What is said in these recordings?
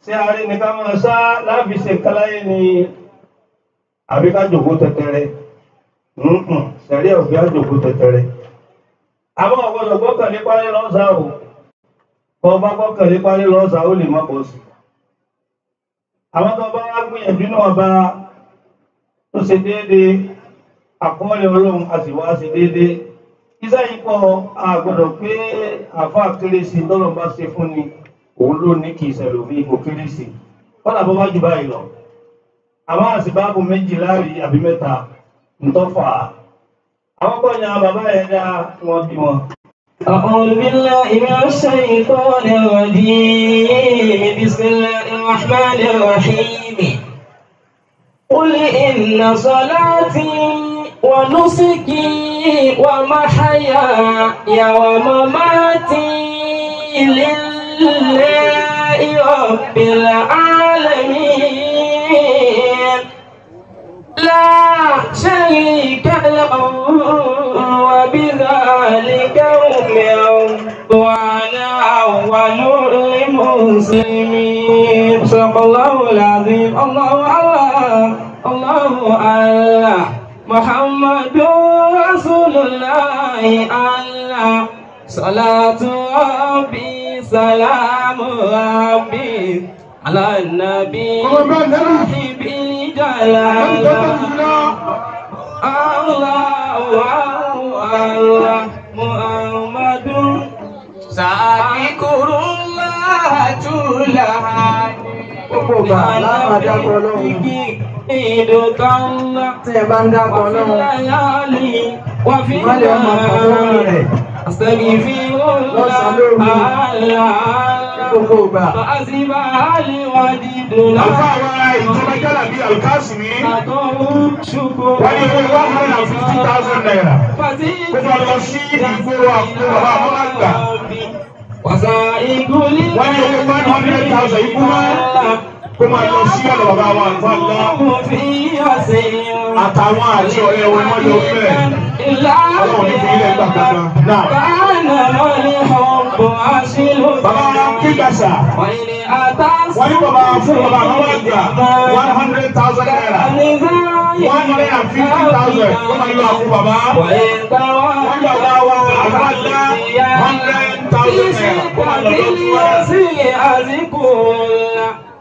Ṣé àárẹ ní ká máa sá láàfin ṣe káláyé ni àbí ká jòkó tẹtẹrẹ? Sẹ̀rí ọ̀fẹ́ á jòkó tẹtẹrẹ. Àmọ́ ọ̀gbọ́dọ̀ gbọ́kànlé parí lọ́sàá o. Bọ́ bá gbọ́kànlé parí lọ́sàá ó lè má bọ́ sí. Àwọn tó bá wá gbìyànjú náà bá tó ṣe déédéé àkọọ́lẹ̀ Ọlọ́run a sì wá ṣe déédéé. Iṣẹ́ yìí pọ̀, a gbọ́dọ̀ pé àáfàá kéré sí i tọ́lọ́ bá ṣe fún ni òun ló ní kì í ṣẹlòmíì kò kéré sí i. Kọ́lá bó bá jù báyìí lọ. Àwọn àsìbáàbò méjì láàrí àbí mẹ́ta ntọ́fà. Àwọn kọ́ ni àwọn bàbá yẹn dá wọn bí wọn. أعوذ بالله من الشيطان الرجيم بسم الله الرحمن الرحيم قل إن صلاتي ونسكي ومحياي ومماتي لله رب العالمين لا شريك له وبذلك أمرت وأنا أول المسلمين. صدق الله العظيم. الله الله الله الله محمد رسول الله الله صلاة ربي سلام ربي على النبي صاحب الجلال. الله الله محمد سأذكر الله لهاني. Gbogbo ìgbà láàmà dákọ̀ Ọlọ́run. Tí ẹ bá ń dákọ̀ Ọlọ́run, ìmọ́lẹ̀ ọmọ ọ̀pọ̀ rẹ̀ lọ́sàn-án lóru ní gbogbo ìgbà. Àfáà wa ìjọba Jálàbí Alkasimi wọ́n ní owó 150,000 naira kó máa lọ sí ìgboro àpò bàbá àmọ́lágbà. Wọ́n ní owó 100,000 ikú mọ́ kó máa lọ sí ọ̀dọ̀ bàbá wa àlùfáà ńlá àtàwọn àti ọ̀rẹ́ wọn wọ́n yọ fẹ́. Ọlọ́run ní fún ilé ìgbà kankan náà. Bàbá Kígbàsà wọ́n ní bàbá fún bàbá àmọ́lágbà 100,000 naira 150,000 kó máa lọ àpò bàbá. Wọ́n ní bàbá wa àlùfáà ńlá 100,000 naira kó máa lọ lọ́dún wa.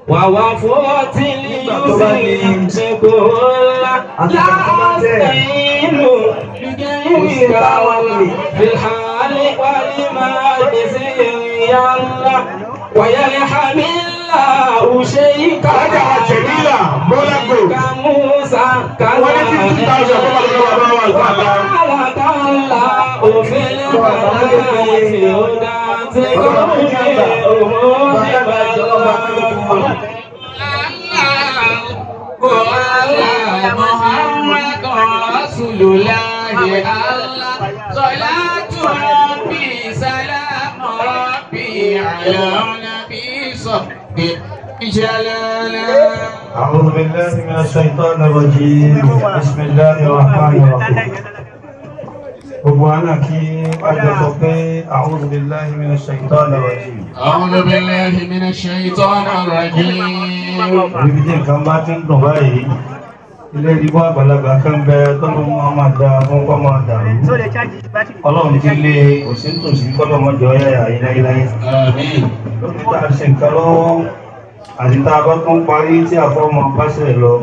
ووفوة ليسر كل لا أستعين بغيرك في الحال والمال سيري الله ويرحم الله شيخا Alájà wa Jẹ̀mílà Bọ́lá Gold موسى wọ́n ní 50,000 kó máa lọ bàbá wa àlùfáà ńlá. بارك الله في الخلائق هدى محمد رسول الله الله صلاة ربي سلام ربي على النبي صحبه جلاله. أعوذ بالله من الشيطان الرجيم. بسم الله الرحمن الرحيم. Gbogbo àná kí a jọ sọ pé أعوذ بالله من الشيطان الرجيم. أعوذ بالله من الشيطان الرجيم. Ibi tí nǹkan bá ti ń dùn báyìí, ilé ìdìbò àgbàlagbà kan bẹ tọ́lọ́ máa máa da fún kọ́ máa dàrú. Ọlọ́run ti lé kò sí tòsí kọ́lọ́mọjọ yáyà yìí láyéláyé. آمين. Lórí tá a ṣe nǹkan lọ́wọ́ àti tá a bá tún parí tí a fọ́ ọmọ pàṣẹ lọ.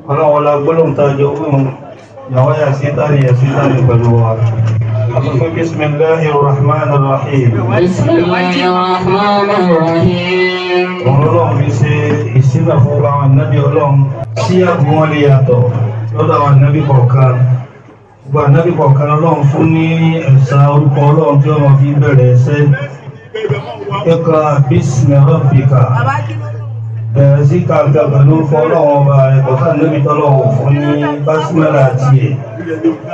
Ọlọ́run ọlá gbólóhùn tá a jọ wíhun ìyàwó yà sí tani yà sí tani pẹ̀lú wa. Àtúntò bismillahir rahmanir rahim. بسم الله الرحمن الرحيم. Òun Ọlọ́run fi ṣe ìṣínà fún àwọn ànábì Ọlọ́run sí àbú wọn lè yàtọ̀ lọ́dọ̀ àwọn ànábì kọ̀ọ̀kan. Gbogbo ànábì kọ̀ọ̀kan Ọlọ́run fún ní ẹ̀sà orúkọ Ọlọ́run tí wọ́n fi bẹ̀rẹ̀ ẹsẹ̀. Iqra bismi rabbika. Bẹ̀rẹ̀ sí kàǹkà pẹ̀lú orúkọ Ọlọ́run ọba rẹ̀ kọ̀ọ̀kan ànábì tọ́lọ́run fún ní básímẹ́là tiẹ̀.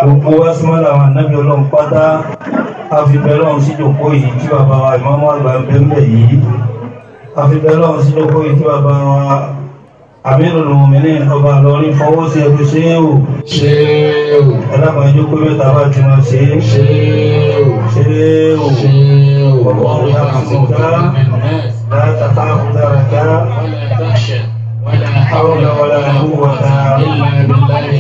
Gbogbo básímẹ́là àwọn ànábì Ọlọ́run pátá a fi bẹ Ọlọ́run sí ìjókòó yìí tí bàbá wa ìmáàmù àgbà ń bẹ ńbẹ̀ yìí. Àfi bẹ Ọlọ́run sí ìjókòó yìí tí bàbá wa Amirul Mu'minin ọba Ìlọrin fọwọ́ sí ẹgbẹ́ ṣéwù. Ṣéwù. Ẹlẹ́kùn ìjókòó mẹ́ta bá ti máa ṣe é. Ṣéwù. Ṣéwù. Ṣéwù. Ọ̀pọ̀ ọ̀rọ̀ yà sí ká. Látàtà àbúdára ká.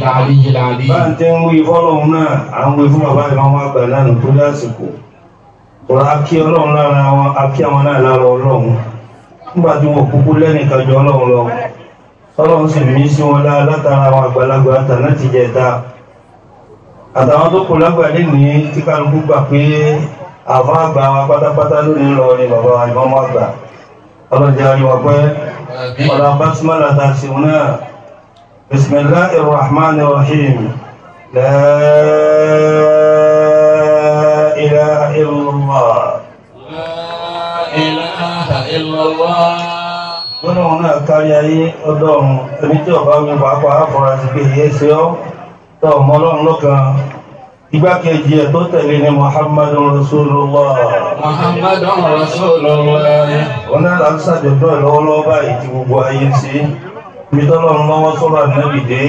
العلي العظيم. Bá ń tẹ́ ń wí fọ́lọ́hun náà, à ń wí fún bàbá ìmáàmù àgbà náà nítorí àsìkò. Tọ́lá a kí Ọlọ́run lára wọn, a kí àwọn náà lára Ọlọ́run. Nígbà tí wọn kúkú lẹ́nìkan jọ Ọlọ́run lọ. Ọlọ́run sì mí sí wọn látara àwọn àgbàlagbà àtàná ti jẹta. Àtàwọn tó kù lágbàdé ní tí kálukú gbà pé àfa àgbà wa pátápátá lónìí lọ ni bàbá ìmáàmù àgbà. Ọlọ́jà àríwá pẹ́. Ọ̀la basmala ta ṣeun náà. Bismillahir Rahmanir Rahim. La ilaha illallah. La ilaha illallah. Gbọ́dọ̀ náà kárí ayé ọdọ́ ọ̀run ẹni tí ọba wí pàápàá àfọ̀rásí pé ìyẹn ṣe ọ́ tọ́ ọmọ ọlọ́run lọ́kàn. Igbákejì ẹ̀ tó tẹ̀lé ni Muhammadun Rasulullah. Muhammadun Rasulullah. Wọn náà là ń ṣàjọ̀dún ẹ̀ lọ́wọ́lọ́wọ́ báyìí tí gbogbo ayé ń ṣe. Ibi tọ́lọ́run lọ́wọ́ sọ́rọ̀ ànábì dé.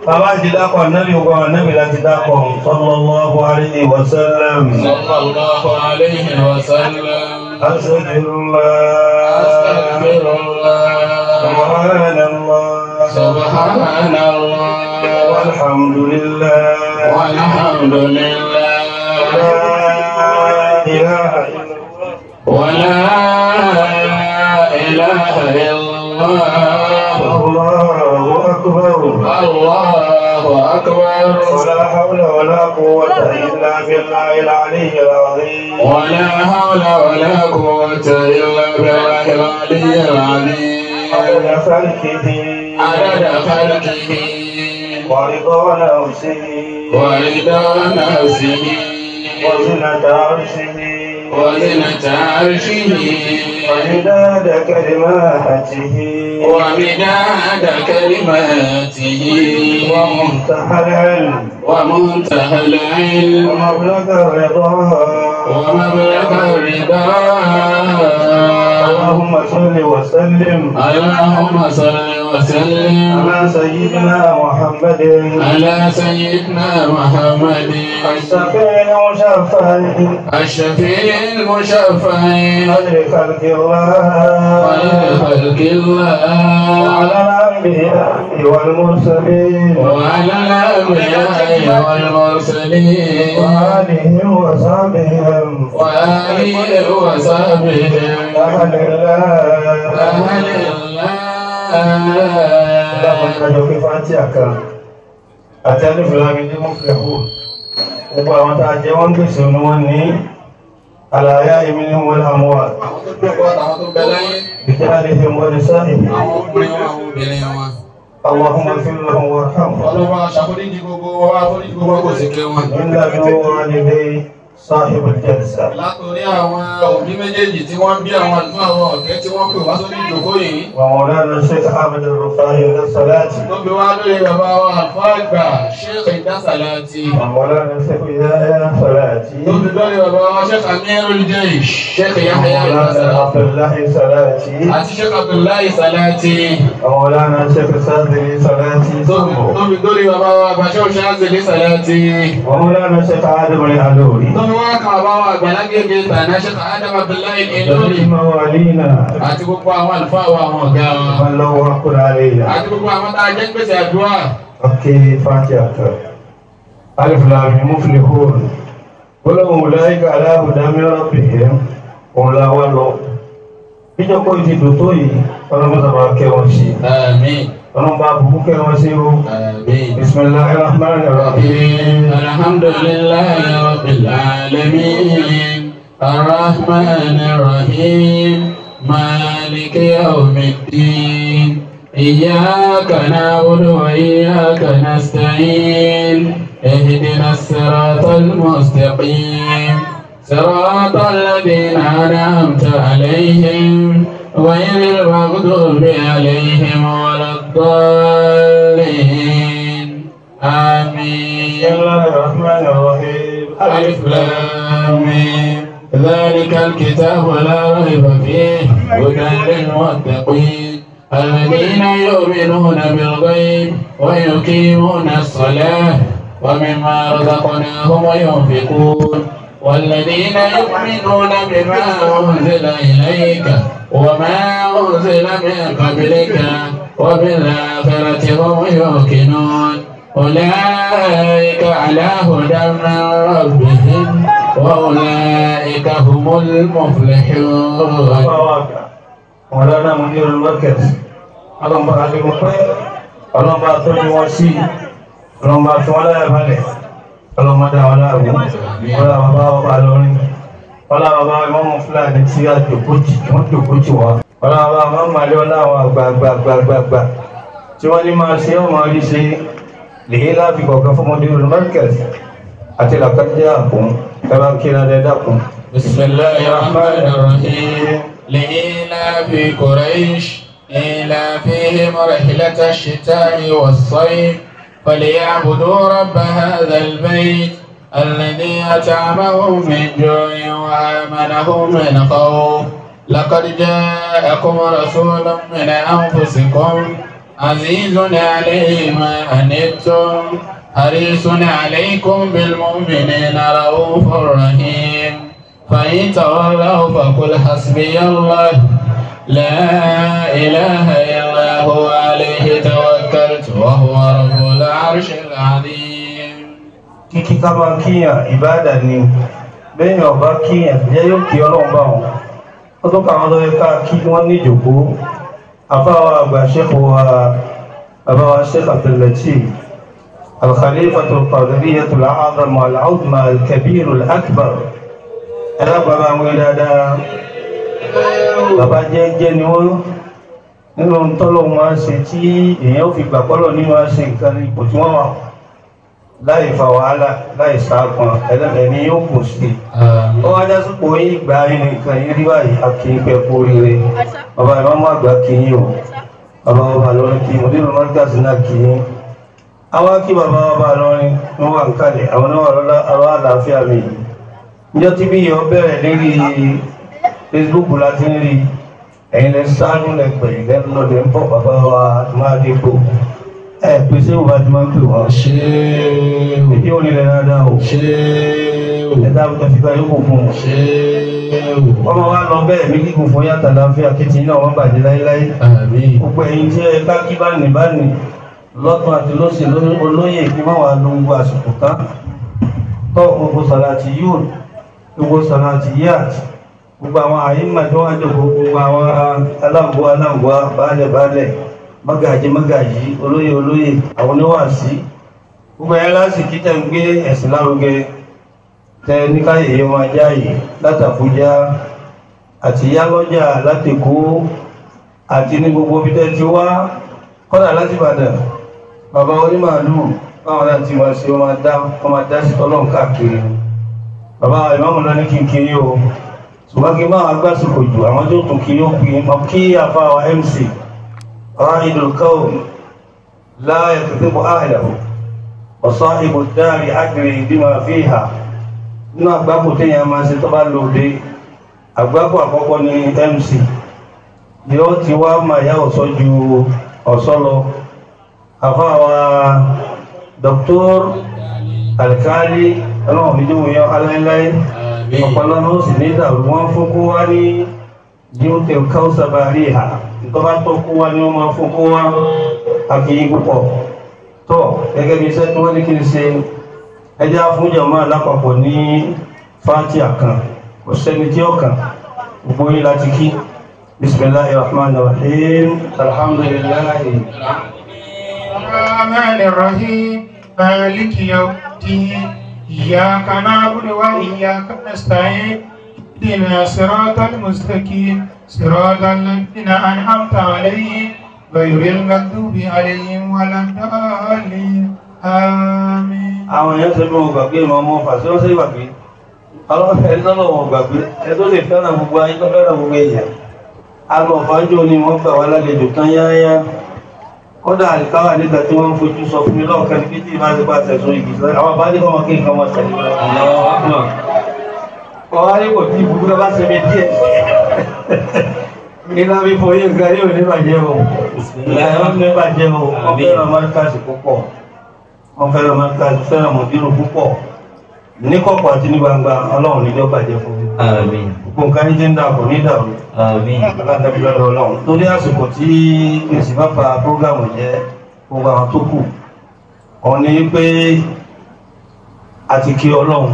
Bàbá ti dákọ̀ ànábì gbogbo ànábì láti dákọ̀ sallallahu alayhi wa sallam. Sallallahu alayhi wa sallam. Astaghfirullah. Astaghfirullah. Subhanallah. Subhanallah. Walhamdulillah. Walhamdulillah. La ilaha illallah. Wa la ilaha illallah. Allahu akbar. Allahu akbar. Wa la hawla wa la quwwata illa billahil aliyyil azim. Wa la hawla wa la quwwata illa billahil aliyyil azim. Adada khalqihi. Adada khalqihi. Wa rida nafsihi. Wa rida nafsihi. Wa zinata arshihi. Wa zinata arshihi. Wa midada kalimatihi. Wa midada kalimatihi. Wa muntahal ilm. Wa muntahal ilm. Wa mablagha ar-ridha. Wa mablagha ar-ridha. Allahumma salli wa sallim. Allahumma salli wa sallim. Ala sayyidina Muhammadin. Ala sayyidina Muhammadin. Ash-shafi'il mushaffa'i. Ash-shafi'il mushaffa'i. Khayri khalqillah. Khayri khalqillah. Wa ala al-anbiya'i wal mursalin. Wa ala al-anbiya'i wal mursalin. Wa alihim wa sahbihim. Wa alihim wa sahbihim. Alhamdulillah. Alhamdulillah. Láwọn ìdájọ́ pé Fátíà kan àti Alif Lam Mim ní Muflihun. Gbogbo àwọn tá a jẹ wọ́n gbèsè ni wọ́n ní àlàyé èmi ní wọ́n àmúwà. Àwọn tó jókòó àtàwọn tó bẹ láyé. Rijalihim wa nisa'ihim. Àwọn ọkùnrin wọn, àwọn obìnrin wọn. Allahumma ighfir lahum warhamhum. Ọlọ́wọ́ aṣàforíjì gbogbo wọn, àforíjì gbogbo wọn kò sì kẹ́ wọn. Min ladun walidai sahib al-jalsa. Látòrí àwọn òbí méjèèjì tí wọ́n bí àwọn àlùfáà àwọn ọ̀kẹ́ tí wọ́n pè wá sórí ìjókòó yìí. Wa Mawlana Sheikh Ahmed al-Rufai al-Salati. Tó fi wá lórí bàbá wa àlùfáà àgbà Sheikh Idasalati. Wa Mawlana Sheikh Yahya Salati. Tó fi lórí bàbá wa Sheikh Amirul Jaysh Sheikh Yahya Mawlana Idasalati. Abdullahi Salati. Àti Sheikh Abdullahi Salati. Wa Mawlana Sheikh Sadri Salati. Tó fi lórí bàbá wa àgbà Sheikh Shazili Salati. Wa Mawlana Sheikh Adam al-Aluri. Tó fi wá kan bàbá wa àgbà lágbègbè tàná Sheikh Adam Abdullahi Elori. Mawalina. Àti gbogbo àwọn àlùfáà wa àwọn ọ̀gá wa. Man lahu haqqun alayna. Àti gbogbo àwọn tá a jẹ́ gbèsè àdúrà. Okay, Fatiha kan. Alif Lam Mim Muflihun. Gbólóhùn ulaika ala hudan min rabbihim. Òun la wá lọ. Bíjọ́kọ́ yìí ti dùn tó yìí, ọlọ́mọ sábà kẹ́ wọn sí. Àmín. Ọlọ́mọ bá bùkún kẹ́ wọn sí o. Àmín. Bismillahir Rahmanir Rahim. Alhamdulillahi Rabbil Alamin. Arrahmanir Rahim. Maliki Yawmiddin. Iyyaka na'budu wa iyyaka nasta'in. Ihdina as-siratal mustaqim. صراط الذين أنعمت عليهم غير المغضوب عليهم ولا الضالين. آمين. بسم الله الرحمن الرحيم. ألف لام ميم. ذلك الكتاب لا ريب فيه هدى للمتقين الذين يؤمنون بالغيب ويقيمون الصلاة ومما رزقناهم ينفقون والذين يؤمنون بما أنزل إليك وما أنزل من قبلك وبالآخرة هم يوقنون. أولئك على هدى من ربهم وأولئك هم المفلحون. مولانا مدير المركز اللهم عليكم خير اللهم اعطني وسي اللهم اعطني ولا يفعله اللهم دع ولا أبو ولا بابا وبالوني ولا بابا إمام فلان tí a jókòó tì wọ́n jókòó tì wá wala bàbá máa màlẹ́ ọlá àwọn àgbààgbààgbààgbà tí wọ́n ní máa ṣe ọmọ rí ṣe lèyí láàfin kọ̀ọ̀kan fún mọ́dúró markaz àti làkàjẹ́ àkùn tẹ́lá kíra rẹ̀ dákun. Bismillahir Rahmanir Rahim. لإيلاف قريش إيلافهم رحلة الشتاء والصيف فليعبدوا رب هذا البيت الذي أطعمهم من جوع وآمنهم من خوف لقد جاءكم رسول من أنفسكم عزيز عليه ما عنتم حريص عليكم بالمؤمنين رؤوف رحيم فإن تولوا فقل حسبي الله لا إله إلا هو عليه توكلت وهو رب العرش العظيم. Kíkí ká máa kíyàn ìbáàdà ni bẹ́ẹ̀ni ọba kíyàn jẹ́ yóò kí ọlọ́run bá wọn. Ó tó kà wọ́n lọ́yẹ ká kí wọ́n ní ìjòkó. Àfáwọn àgbà ṣẹ́kù wa bàbá wa Sheikh Abdul Lateef Al-Khalifatul Qadiriyyatul A'zam Al-Uzma Al-Kabirul Akbar. Ẹ̀rọ bàbá wọn dáadáa bàbá jẹ́jẹ́ ni wọ́n nínú tọ́lọ̀ wọn ṣe tí èèyàn ò fi gbà pọ́lọ̀ ní wọn ṣe nǹkan ní ipò tí wọ́n wà láì fa wàhálà láì sáàpọn ẹlẹ́ni yóò kù sí i. Ó wá já sípò yín ìgbà yín nìkan yín rí báyìí akínyìnpẹ̀ kú oríire bàbá ìmáàmù àgbà kìíní o bàbá ọba lọ́rin kí mo nínú mọ́tíkàsí náà kìíní. Àwọn kí bàbá ọba lọ́rin wọ́n wà ń kalẹ̀ àwọn náà wà lọ́lá àlàáfíà mi yìí. Níjọ́ tí bí yọ bẹ̀rẹ̀ lérí Facebook láti ń rí ẹ̀yin lẹ ṣáájú lẹ pẹ̀lú lẹ́nu lọ́dẹ ń bọ̀ bàbá wa máa dépò ẹ pèsè òbá tí máa ń pè wọ́n. Èdè òní lẹ dáadáa o. Ẹ dábò tó fi bá yókù fún un. Ọmọ wa lọ bẹ́ẹ̀ mi kíkún fún yàtọ̀ láfíà kìtì náà wọ́n bàjẹ́ láéláé. Gbogbo ẹ̀yin tí ẹ bá kí bá nì bá nì lọ́tún àti lọ́sẹ̀ olóyè kí má wàá lo gbogbo àsìkò tán. Tọ́ gbogbo sàlàtì yóò gbogbo sàlàtì yíyàtì gbogbo àwọn àyínmà tí wọ́n jòkó gbogbo àwọn aláǹgbó aláǹgbó baálẹ̀ baálẹ̀ mọ́gàjí mọ́gàjí olóyè olóyè àwọn oníwàásí gbogbo ẹ̀yẹ lásìkí tẹ̀ ń gbé ẹ̀sìn lárugẹ tẹ níkáyè yìí wọn ajá yìí láti Àbújá àti yálọ́jà láti Èkó àti ní gbogbo ibi tẹ́ ti wá kọ́dà láti Ìbàdàn bàbá onímàálù báwọn náà ti máa ṣe wọn máa dá sí tọ́lọ́run káàkiri bàbá ìmáàmù náà ní kí n kiri o ṣùgbọ́n kí n máa gbásìkò jù àwọn tó tún kí yóò pín in kí àfáwà MC Raidul Qawm la yakdhibu ahlahu wa sahibu dari adri bima fiha nínú àgbákò téèyàn máa ṣe tó bá lòde àgbákò àkọ́kọ́ ní MC yóò ti wá máa yá ọ̀sọ́ ju ọ̀sọ́ lọ àfáwà Dr. Alkali ọlọ́run ní jóun yọ aláìláì ọ̀pọ̀lọ́ ló sì ní ìdàrú wọn fún kó wá ní jíútẹ̀ káwùsàbà rí ìhà tó bá tó kó wá ní wọ́n máa fún kó wá akíyí púpọ̀ tó gẹ́gẹ́ bí iṣẹ́ tí wọ́n ní kí n ṣe ẹjẹ́ àfúnjẹ̀mọ́ lápapọ̀ ní fátíà kan kò sẹ́ni tí ó kàn gbogbo yín láti kí bismillahir rahmanir rahim alhamdulillahi. Rahmanir rahim maliki yawmiddin إياك نعبد وإياك نستعين اهدنا الصراط المستقيم صراط الذين أنعمت عليهم غير المغضوب عليهم ولا الضالين آمين. Àwọn èèyàn ṣe bí wọn gbàgbé ìmọ̀ ọmọ ọfà sí wọ́n ṣe gbàgbé ọlọ́fẹ́ lọ́lọ́ wọn gbàgbé ẹ tó lè fẹ́ràn gbogbo ayé tó fẹ́ràn gbogbo èèyàn alọ́ fájò ni wọ́n gbà wá lálejò tán yáyá kódà àlìkáwà nígbà tí wọ́n ń fojú sọ fún mi lọ́ọ̀kan ní pété ìbá ti pàṣẹ sọ igi sọ àwọn bá ní kọ́ wọn kí nǹkan wọn tẹ̀lé wọn. Ọ̀hán ní kò tí ìbùkún náà bá ṣe mi díẹ̀. Iná mi fọ yín nǹkan yóò ní bàjẹ́ o. Ìyá ní bàjẹ́ o. Wọ́n fẹ́ràn mọ́ríkàsì púpọ̀. Wọ́n fẹ́ràn mọ́ríkàsì fẹ́ràn mọ̀dírò púpọ̀. Ní kọ̀kọ̀ àti ní gbangba Ọlọ́run níjọ́ bàjẹ́ fún mi. Gbogbo nǹkan ní ti ń dàpọ̀ ní ìdàrú. Aláǹdàbí lọ́dọ̀ Ọlọ́run. Torí àsìkò tí èsì bá fa prógámù jẹ́ gbogbo àwọn tó kù. Òun ni pé a ti kí Ọlọ́run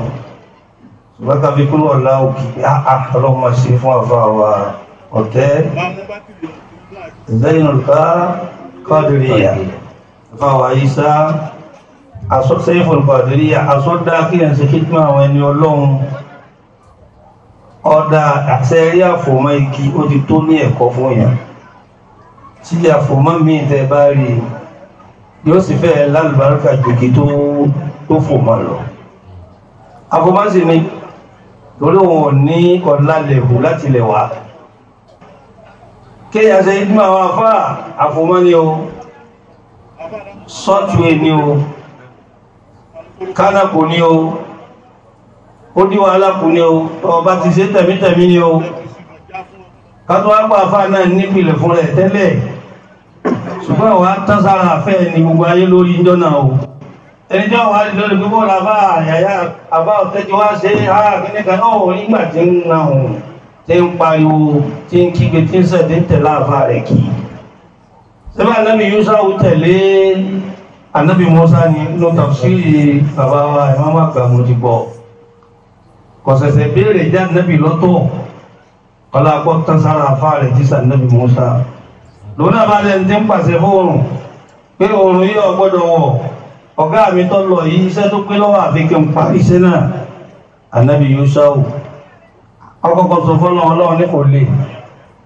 ṣùgbọ́n ká fi kúrò ọ̀la òkè Ọlọ́run máa ṣe fún àfa wa ọ̀tẹ́ Zainul Qadiriyya àfa wa Isa Saiful Qadiriyya asọ́dá kí ẹ̀ ń ṣe kíkún àwọn ẹni Ọlọ́run ọ̀dà àṣẹrí àfòmọ́ igi ó ti tó ní ẹ̀kọ́ fún yàn tí àfòmọ́ míì tẹ́ bá rí yóò sì fẹ́ lálùbáríkà jòkè tó fòmọ́ lọ. Àfòmọ́ sì ni torí òun ò ní ọ̀làlẹ̀hù láti lẹ̀ wá. Kéèyàn ṣe ìdúmọ̀ àwọn afá àfòmọ́ ni o, sọ́tùwé ni o, kánákò ni o, ó dí wàhálà kù ni o, ọba ti ṣe tẹ̀mítẹ̀mí ni o. Kátó wá pa afá náà nípìnlẹ̀ fún rẹ̀ tẹ́lẹ̀. Ṣùgbọ́n àwọn atánsára àfẹ́ ni gbogbo ayé lórí ìjọ náà o. Ẹni tí wọ́n wá lórí gbogbo àbá àyàyà àbá ọ̀tẹ́jú wá ṣe á kíní kan náà nígbà tí ń na òun tí ń pariwo tí ń kígbe tí ń sẹ̀ tí ń tẹ̀lé àfa rẹ̀ kì í. Sẹ́fẹ̀ Ànábì Yusa tẹ̀lé Ànábì Musa ni ló tafsiri bàbá wa ìmáàmù àgbà mo ti gbọ́. Kò ṣẹ̀ṣẹ̀ béèrè já Ànábì lọ́tọ̀ ọlá akọ́ tán sára àfa rẹ̀ tí sà Ànábì Musa. Lòun náà bá lẹ́ni tí ń pàṣẹ fóòrùn pé òòrùn yìí ò gbọ́dọ̀ wọ̀. Ọ̀gá mi tó lọ yìí iṣẹ́ tó pé lọ́wọ́ àfi kí n parí iṣẹ́ náà. Ànábì Yusa ọkọ̀kọ̀ sọ fọ́lọ́ Ọlọ́run ní kò lè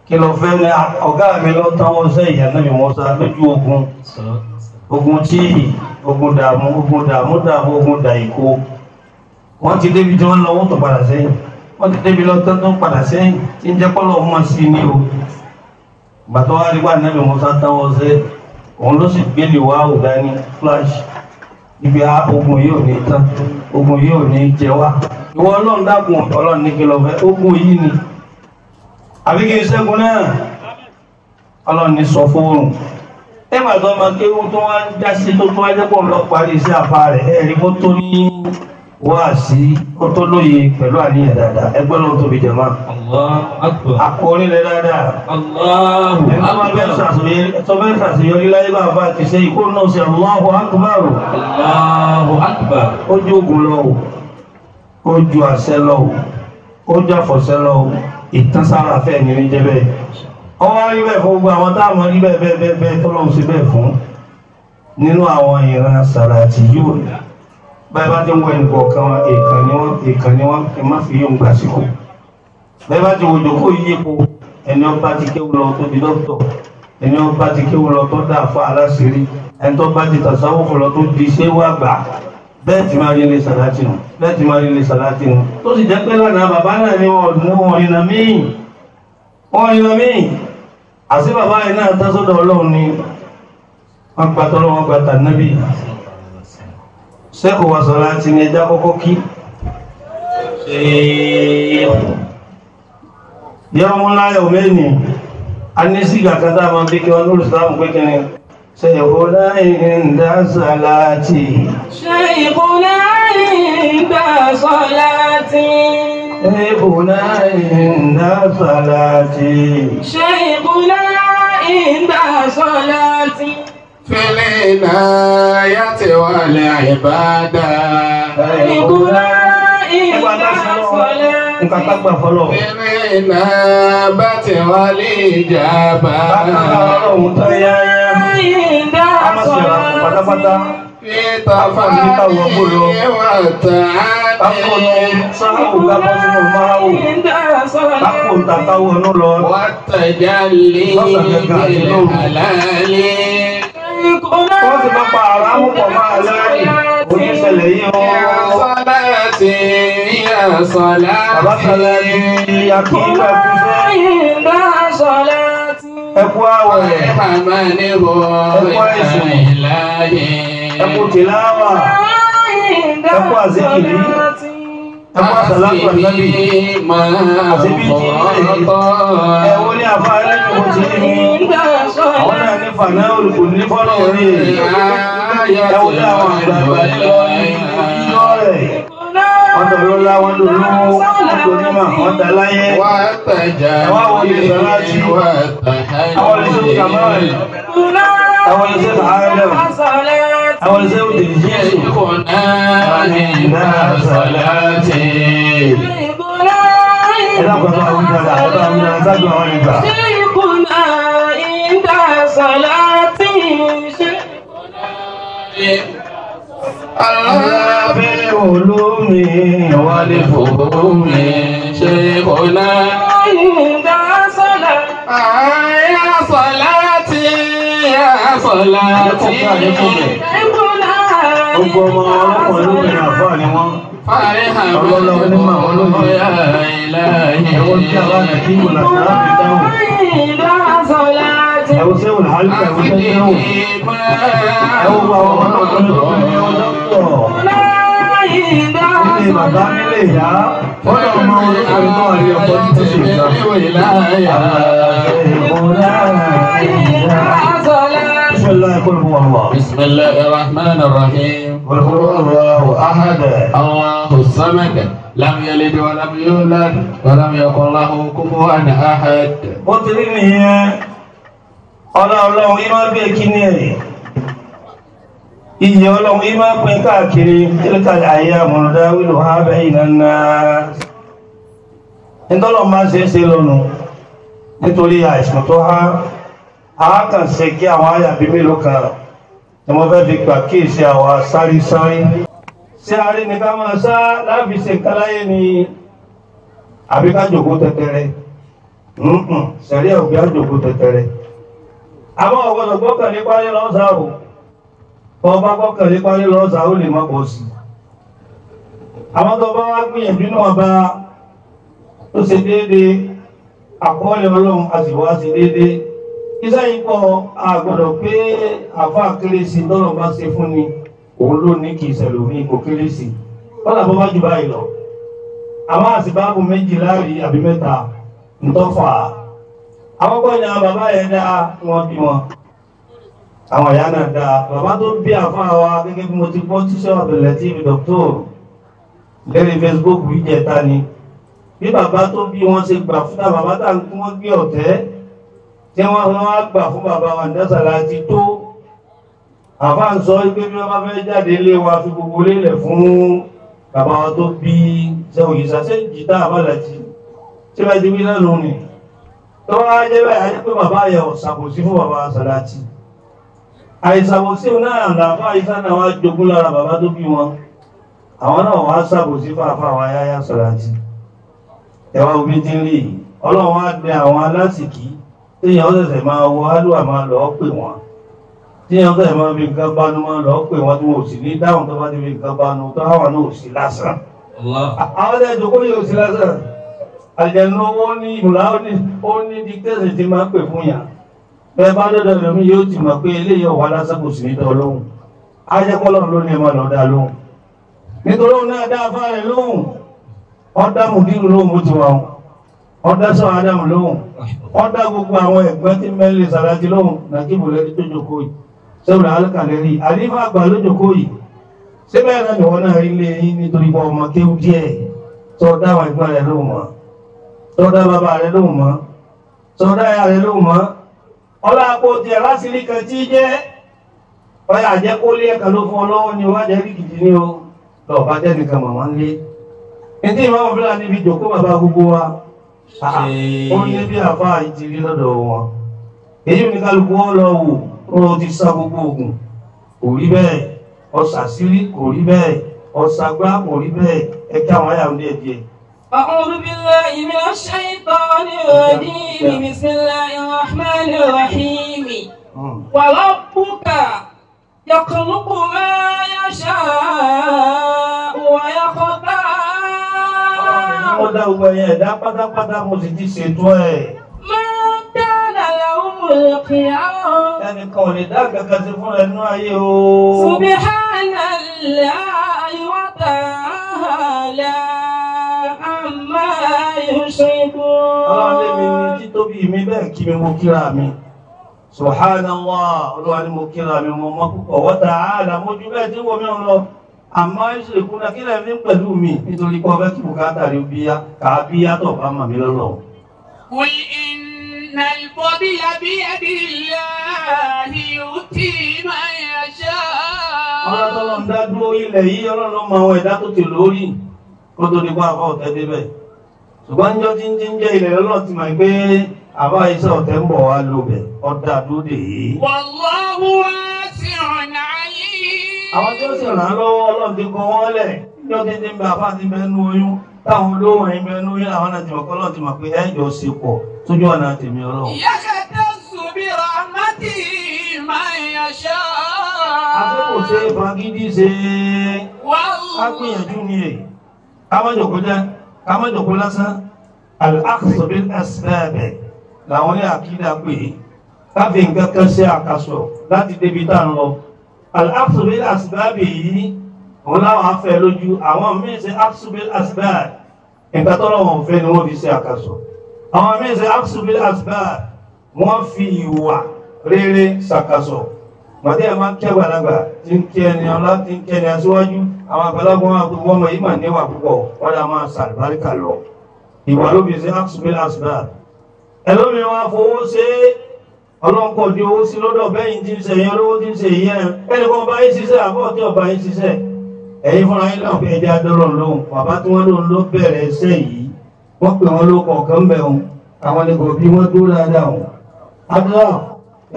kí lọ fẹ́ ní ọ̀gá mi lọ táwọn iṣẹ́ ìyá Ànábì Mùsá lójú ogun ogun tíì ogun dààmú ogun dààmú dààmú ogun dàìkó. Wọ́n ti débi tí wọ́n lọ wọ́n tó padà sẹ́yìn, wọ́n ti débi lọ tó padà sẹ́yìn tí ń jẹ́ kọ́lọ́ mọ́ sí ni o. Gbàtọ́ wá rí wà Ànábì Mùsá táwọn iṣẹ́ òun ló sì gbélé wá òdání flash ibi ogun yìí ò ní tán, ogun yìí ò ní jẹ wá. Ìwọ Ọlọ́run dákun, Ọlọ́run ní kí lọ fẹ́ ogun yìí ni àbí kí n ṣẹ́gun náà. Ọlọ́run ní sọ fóòrùn ẹgbà tó máa kéwú tó wá ń já sí tó tó wá jẹ́ pọ̀ lọ parí iṣẹ́ àfa rẹ̀ ẹ̀ rí kó tó ní wáàsí ó tó lóye pẹ̀lú àníyàn dáadáa. Ẹgbẹ́ ló tóbi jẹ̀mọ́ àkórí rẹ̀ dáadáa. Ẹni tó bá fẹ́ ṣàṣeyọrí láyé bá bá ti ṣe ikú náà ṣe Allahu Akbar. Allahu Akbar. Ó ju ogun lọ o, ó ju àṣẹ lọ o, ó ju àfọ̀ṣẹ lọ o, ìtánsára fẹ́ ni ní jẹ́ bẹ́ẹ̀. Ọwọ́ rí bẹ́ẹ̀ fún gbogbo àwọn táwọn rí bẹ́ẹ̀ bẹ́ẹ̀ bẹ́ẹ̀ bẹ́ẹ̀ tọ́lọ́hún sí bẹ́ẹ̀ fún nínú àwọn ìran Sàràtì yóò báyìí bá ti ń wọ ẹnìkọ̀ọ̀kan wọn èèkàn ni wọ́n èèkàn ni wọ́n ẹ má fi yóò gbà síkò. Báyìí bá ti wò jòkó yípo ẹni ọba ti kéwù lọ tó di dókítọ̀, ẹni ọba ti kéwù lọ tó dà fún aláṣírí, ẹni tó bá ti tàṣàwọ́fọ̀ lọ tó di ṣé wà gbà. Bẹ́ẹ̀ ti máa rí ilé Sàràtì nù, bẹ́ẹ̀ ti máa rí ilé Sàràtì nù. Tó sì jẹ́ pé lánàá bàbá náà ni wọ́n rìnà míì, wọ́n rìnà míì. Àti bàbá yìí náà tán sọ́dọ̀ Ọlọ́run ni wọ́n gba tọ́lọ́ wọn gba tànábì. Sẹ́kù wa Sàràtì ni ẹja kọ́kọ́ kí. Yẹ́wọ́n ńlá yọ̀ mẹ́ni, a ní sígà kan tá a máa bí kí wọ́n lórí ìsìlámù pé kí ni. Ṣèkúnlá ìndá sàlátì. Ṣèkúnlá ìndá sàlátì. Ṣèkúnlá ìndá sàlátì. Ṣèkúnlá ìndá sàlátì. Fil inayati wal ibada. Ṣèkúnlá ìndá sàlátì. Nǹkan ká gbà fọlọ́. Fil inabati wal ijaba. Bákan náà Ọlọ́run tó yáyá. Ìndá A máa ṣe ìrànwọ́ pátápátá. Káfọ́ ní sáhù kábọ́ sínú máhù. Ìndá sàlátì. Kápò ń tàtà wọnú lọ. والتجلي بالحلال Wọ́n sì máa pa àràmù pọ̀ máa láàyè. Oníṣẹ̀lẹ̀ yìí ó. يا صلاتي يا Bàbá صلاتي Sàlátì akíkọ̀ ẹ̀kúṣẹ́. Ìndá sàlátì. Ẹkú àwẹ̀. وارحمني إلهي Ẹkú tìláwà. Ìndá Ẹkú àzíkìrí. sàlátì. Ẹkú àsàlátù ànábì. ما Àti bí ti Ẹ̀wọ́n ní àfa ẹlẹ́yìn kò tí ní. Ìndá Àwọn náà ní fàná olùkò ní fọ́lọ̀ orí. Ẹ̀wọ́n ní àwọn àgbààgbà lọ ní ìjọ rẹ̀. Wọ́n tọ̀ ló lá wọn lò lówó, wọ́n tó nímọ̀, wọ́n tà láyé. والتجلي Àwọn olùsọ Kamal, àwọn olùsọ Adam, sàlátì. Àwọn ṣé ó lè yí شيخنا عند صلاتي Ẹ dákun ẹ bá wí dáadáa, ẹ bá wí dáadáa, sáájú àwọn ìgbà. شيخنا عند صلاتي الله Lábẹ́ olómi wálé fò. بالفهوم شيخنا عند صلاتي يا صلاتي يا صلاتي شيخنا Gbogbo ọmọ ọlọ́kùnrin lóbìnrin àfáà ni wọ́n. فرحا Ọlọ́lá onímọ̀ olóyè. يا إلهي Ẹ̀wọ̀n tí a bá nà kí ìwọ̀n àti arábìnrin dáhùn. عند صلاتي Ẹ̀wọ̀n sẹ́wọ̀n àlùkà ẹ̀wọ̀n sẹ́wọ̀n. Ẹ̀wọ̀n bá ọmọ ọlọ́kùnrin lóbìnrin ọlọ́pọ̀. عند Nílé bàbá nílé ìyá. Wọ́n lọ mọ olókùnrin náà rí ọkọ títí sí ìta. صلاتي بسم الله قل هو الله. بسم الله الرحمن الرحيم قل هو الله أحد. الله الصمد لم يلد ولم يولد ولم يكن له كفوا أحد. Bó ti rí nìyẹn, ọlá ọlọ́run yìí máa gbé kíní ẹ̀. Iyì ọlọ́run yìí máa pín káàkiri tíríkà ayé àmọ̀dá wílò ha bẹ́yìn náà. Ntọ́lọ̀ máa ṣe é ṣe lọ́nu nítorí àìsàn tó há. A kàn ṣe kí àwọn àyà bíi mélòó kan tí wọ́n fẹ́ fi gbà kíyèsí àwa sáré-sáré. Ṣé a rí ni ká máa sá láàfin ṣe nǹkan láyé ni àbí ká jòkó tẹ́tẹ́rẹ́? Sẹ̀rí òbí àjòkó tẹ́tẹ́rẹ́. Àmọ́ ọ̀gbọ́dọ̀ gbọ́kànlé parí lọ́sà o. Bọ́ bá gbọ́kànlé parí lọ́sà ó lè má bọ̀ sí. Àwọn tó bá wá gbìyànjú náà bá tó ṣe déédéé àkọọ́lẹ̀ Ọlọ́run a sì wá ṣe déédéé. Iṣẹ́ yìí pọ̀ a gbọ́dọ̀ pé àfa kérésì tọ́lọ̀ bá ṣe fún ni òun ló ní kì í ṣẹlòmíì kò kérésì. Kọ́lá bọ́ bá jù báyìí lọ. Àwọn àsìbáàbù méjì láàrí àbí mẹ́ta ntọ́fà. Àkọ́kọ́ ni àwọn bàbá yẹn dáa wọ́n bí wọn. Àwọn ìyá náà dáa. Bàbá tó bí àfa wa gẹ́gẹ́ bí mo ti gbọ́ tíṣẹ́ Abdulateef Doctor lérí Facebook wíjẹta ni. Bí bàbá tó bí wọn ṣe gbà fún bàbá tá à ń kí wọ́n gbé ọ̀tẹ́ tí wọ́n wá gbà fún bàbá wa Ndásàlá ti tó. Àfa ń sọ pé bí wọ́n bá fẹ́ jáde ilé wa fi gbogbo lélẹ̀ fún bàbá wa tó bí sẹ́wọ̀n yìí sàṣẹ́ jìtá àbálàjì tí bá ti wí náà nù ni. Tó wá jẹ́ báyìí, á jẹ́ pé bàbá yẹ ọ̀sàbòsí fún bàbá Sàlátì. Àìsàbòsí náà làbá Ìsá náà wá jogún lára bàbá tó bí wọn. Àwọn náà wá sàbòsí fáfá àwọn ayáyá Sàlátì. Ẹ̀wà òbí ti ń rí yìí. Ọlọ́run á dẹ àwọn alásìkí téèyàn ó ṣẹ̀ṣẹ̀ máa wọ álùwà máa lọ́ọ́ pè wọ́n. Téèyàn ó ṣẹ̀ṣẹ̀ máa fi nǹkan bánu máa lọ́ọ́ pè wọ́n tí wọn ò sì ní dáhùn tó bá ti fi nǹkan bánu tó àwọn náà ò sí lásán. Àwọn ẹ̀jẹ̀ ìjókòó yóò sí lásán. Àjẹnú owó ní ìmùlá ó ní dictation tí máa ń pè fún yàn. Bẹ́ẹ̀ bá dọ́dọ̀ lómi yóò ti mọ̀ pé eléyìí ọ̀wá lásán kò sì ní dán lóhùn. Ajẹ́kọ́lọ́ ló ní ẹ máa lọ dá lóhùn. Nítorí òun náà dá afá rẹ̀ lóhùn. Ó dá mùdírù lóhùn bó ti wà wọn. Ó dá sọ Ádámù lóhùn. Ó dá gbogbo àwọn ẹ̀gbọ́n tí mẹ́lẹ̀ Sàlájì lóhùn. Nàkíbù lẹ́ni tó jókòó yìí. Sẹ́wọ̀n alẹ́kàlẹ́ rí. Àlífà àgbà ló jókòó yìí. Síbẹ̀ náà ni wọ́n náà rí lé yín nítorí pé ọmọ kéwú díẹ̀ tó dá àwọn ẹ̀gbọ́n rẹ̀ lóhùn mọ́. Tó dá bàbá rẹ̀ lóhùn mọ́. Tó dá ìyá rẹ̀ lóhùn mọ́. Ọlá àpò tiẹ̀ lásìrí kan tí jẹ́ ọyà àjẹkólé ẹ̀ka ló fún ọ lọ́wọ́ ni wájà rí gidi ní o. Lọ́ọ̀ bá jẹ́ nìkan màmá ń lé. Ní ìmọ̀ Fúlàní fi jòkó bàbá gbogbo wa. Ó ní bí àfa ìtìrí lọ́dọ̀ wọn. Èyí ní kálukú wọn lọ wò ó ti sá gbogbo oògùn. Kò rí bẹ́ẹ̀. Ọ̀sàsírí kò rí bẹ́ẹ̀. Ọ̀sàgbá kò rí bẹ́ẹ̀. Ẹ kí àwọn àyà ń díẹ̀ díẹ̀. أعوذ بالله من الشيطان الرجيم بسم الله الرحمن الرحيم وربك يخلق ما يشاء ويختار Ó dá gbogbo ẹ̀yẹ ẹ̀dá pátápátá mo sì ti ṣètò ẹ̀. ما كان لهم الخيار Ẹnìkan ò lè dá kankan sí fún ẹnu ayé o. سبحان الله وتعالى عما Ọlọ́run lé mi ní يشركون títóbi mi bẹ́ẹ̀ kí mi mo kíra mi. Subhanallah, Olúwa ni mo kíra mi mo mọ́ púpọ̀. Wa ta'ala mójú bẹ́ẹ̀ tí wọ́n mi ń lọ. Àmọ́ ìṣèkúnná kí lè fi ń pẹ̀lú mi nítorí pé ọbẹ̀ kí bùkátà rí bíyá kà á bíyá tó bá mà mí lọ́lọ́. قل إن الفضل بيد الله يؤتي من يشاء. Ilẹ̀ yìí Ọlọ́run ló mọ àwọn ẹ̀dá tó ti lórí kó tó di pa àbá ọ̀tẹ́ débẹ̀. Ṣùgbọ́n níjọ́ tí ń ti ń jẹ́ ilẹ̀ Ọlọ́run ti mọ̀ pé àbá iṣẹ́ ọ̀tẹ́ ń bọ̀ wá lóbẹ̀ ọ̀dà dúdè yìí. Wallahu wasi'un alim. Àwọn tí ó sì ràn án lọ́wọ́ Ọlọ́run ti kọ wọ́n lẹ̀ níjọ́ tí ń ti ń bẹ àbá ti bẹ nú oyún táwọn olówó ẹ̀yìn bẹ nú oyún àwọn náà ti mọ̀ kọ́ Ọlọ́run ti mọ̀ pé ẹ̀jọ̀ ṣe pọ̀ sójú ọ̀nà tèmi Ọlọ́run. Yakhtassu bi rahmatihi man yasha. Àti kò ṣe fagídí ṣe á gbìyànjú ni èyí. Ká má jòkó jẹ́, ká má jòkó lásán. Al-akhdhu bil asbab làwọn ní àkídà pé ká fi nǹkan kan ṣe àkàsọ̀ láti débi tá à ń lọ. Al-akhdhu bil asbab yìí òun láwọn afẹ́ lójú àwọn míín ṣe akhdhu bil asbab nǹkan tọ́lọ̀ wọn fẹ́ ni wọ́n fi ṣe àkàsọ̀. Àwọn míín ṣe akhdhu bil asbab wọ́n fi ìwà rere ṣàkàsọ̀. Màdé ẹ̀ máa ń kí àgbàlagbà tí ń kí ẹni ọlá tí ń kí ẹni aṣíwájú àwọn àgbàlagbà wọn àgbẹ̀ wọn yìí mà níwà púpọ̀ wọ́n dà máa ṣàlùbáríkà lọ. Ìwà ló fi ṣe akhdhu bil asbab. Ẹlòmíì wọn fowó ṣe é ọlọ́nkọ̀ di owó sí lọ́dọ̀ bẹ́yìn tí ń ṣe ẹ̀yìn olówó tí ń ṣe ìyẹn ẹnì kan bá yín ṣiṣẹ́ àbọ̀ tí ọba yín ṣiṣẹ́ ẹ̀yin fúnra yín náà fi ẹja dọ́rọ̀ lóhùn bàbá tí wọ́n lóhùn ló bẹ̀rẹ̀ iṣẹ́ yìí wọ́n pè wọ́n lóko ọ̀kan bẹ̀ wọn àwọn ni kò bí wọ́n dúró dáadáa wọn. Abdullah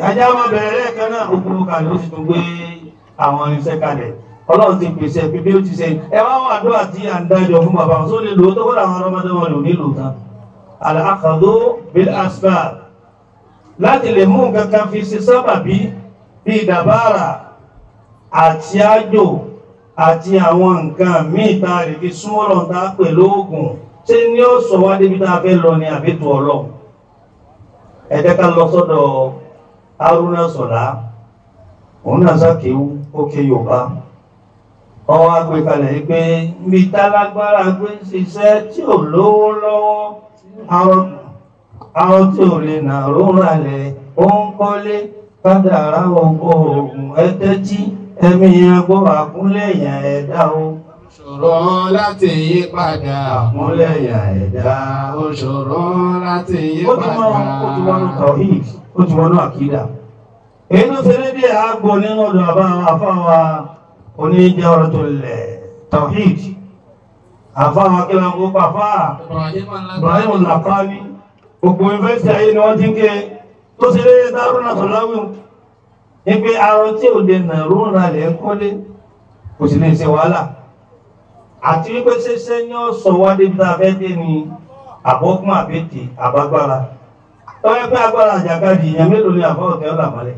ajá máa bẹ̀rẹ̀ lẹ́ẹ̀kan náà ó kúrò kalẹ̀ ó sì tún gbé àwọn irinṣẹ́ kalẹ̀ Ọlọ́run ti pèsè pé bí ó ti ṣe ẹ wá wà àdúrà tí à ń dájọ́ fún bàbá wọn sóde lò ó tó kọ́ làwọn ọlọ́mọdé wọn lò nílò tán. Al-akhdhu bil asbab láti lè mú nǹkan kan fi ṣe sábàbí bíi dàbára àti àjò àti àwọn nǹkan míì tá a lè fi súnmọ́ lọ́n tá a pè lóògùn ṣé ní ó sọ wá débi tá a fẹ́ lọ ni àbí tó Ọlọ́run. Ẹ jẹ́ ká lọ sọ́dọ̀ Haruna Sọ̀lá òun náà ṣàkéwú ó ké Yorùbá ọwọ́ àgbẹ̀ kalẹ̀ yìí pé níbi tálágbára gbé ń ṣiṣẹ́ tí ò lówó lọ́wọ́ àwọn tí ò lè nà rórà lẹ̀ ó ń kọ́lé kádàrá ọkọ̀ oògùn ẹtẹ́tí ẹ̀mí agbọ́ àkúnlẹ̀yàn ẹ̀dá o. Ṣòro láti yí padà. Àkúnlẹ̀yàn ẹ̀dá. Ó ṣòro láti yí Ó ti padà. mọ ó ti wọnú tawhid ó ti wọnú àkídà. Èyí tó ṣe déédéé àgbo nínú ọ̀dọ̀ àbá àfáwa oníjẹ́ tawhid. Àfáwa kí ló ń kó pàfáà Ibrahim Al-Laqani gbogbo yunifásitì ayé ni wọ́n ti ń ké tó ṣe lé Haruna Sọ̀láwì ní pé arọ tí ò lè nà rúnra lẹ̀ ń kọ́lé kò sì lè ṣe wàhálà àti wípé ṣẹṣẹ ní ọ̀sọ̀ wá débi tá a fẹ́ dé ni àbọ̀kún àbètè àbágbára tọ́wọ́ pé agbára àjàkadì èèyàn mélòó ni àfọ́ ọ̀tẹ́ ọ̀là mọ́lẹ̀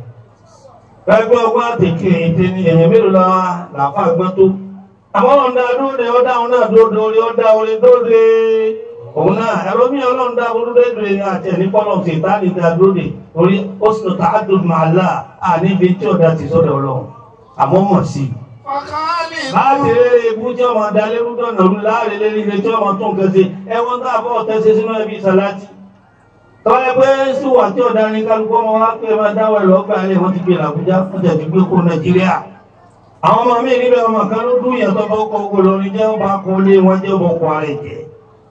tọ́wọ́ pé ọgbọ́n àtẹ̀kẹ́ ètè ni èèyàn mélòó làáfà gbọ́n tó àwọn ọ̀dà dóde ọ̀dà òun náà dóde orí ọ̀dà orí dóde òun náà ẹ̀rọ mi ọlọ́run dá olúdó èdè àti ẹ̀ní pọ́lọ̀ sí ìtàlẹ̀ dá dóde orí ó sì ta àdùn màálà àníbi tí ọ̀dà ti sọ́dọ̀ ọlọ́run àmọ́ mọ̀ sí i. Láti rere ibú tí ọmọ dalérú dọ̀nà rú láàrin lérí ilé tí ọmọ tó nǹkan ṣe ẹwọ́n tá a bọ́ ọ̀tẹ́ ṣe sínú ẹbí sàláàtì. Tọ́lá pé síwà tí ọ̀dà ní kálukú ọmọ wa pé máa dáwọ̀ ẹ̀ lọ́gbà ilé wọn ti gbé làbújá wọ́n tẹ̀ ti gbé kó Nàìjíríà. Àwọn ọmọ mi níbẹ̀ ọmọ kan ló dún ìyàtọ̀ bá kọ́ ogun lórí jẹ́ ó bá kó lé wọn jẹ́ ó bọ́ kó ara ẹ̀ jẹ́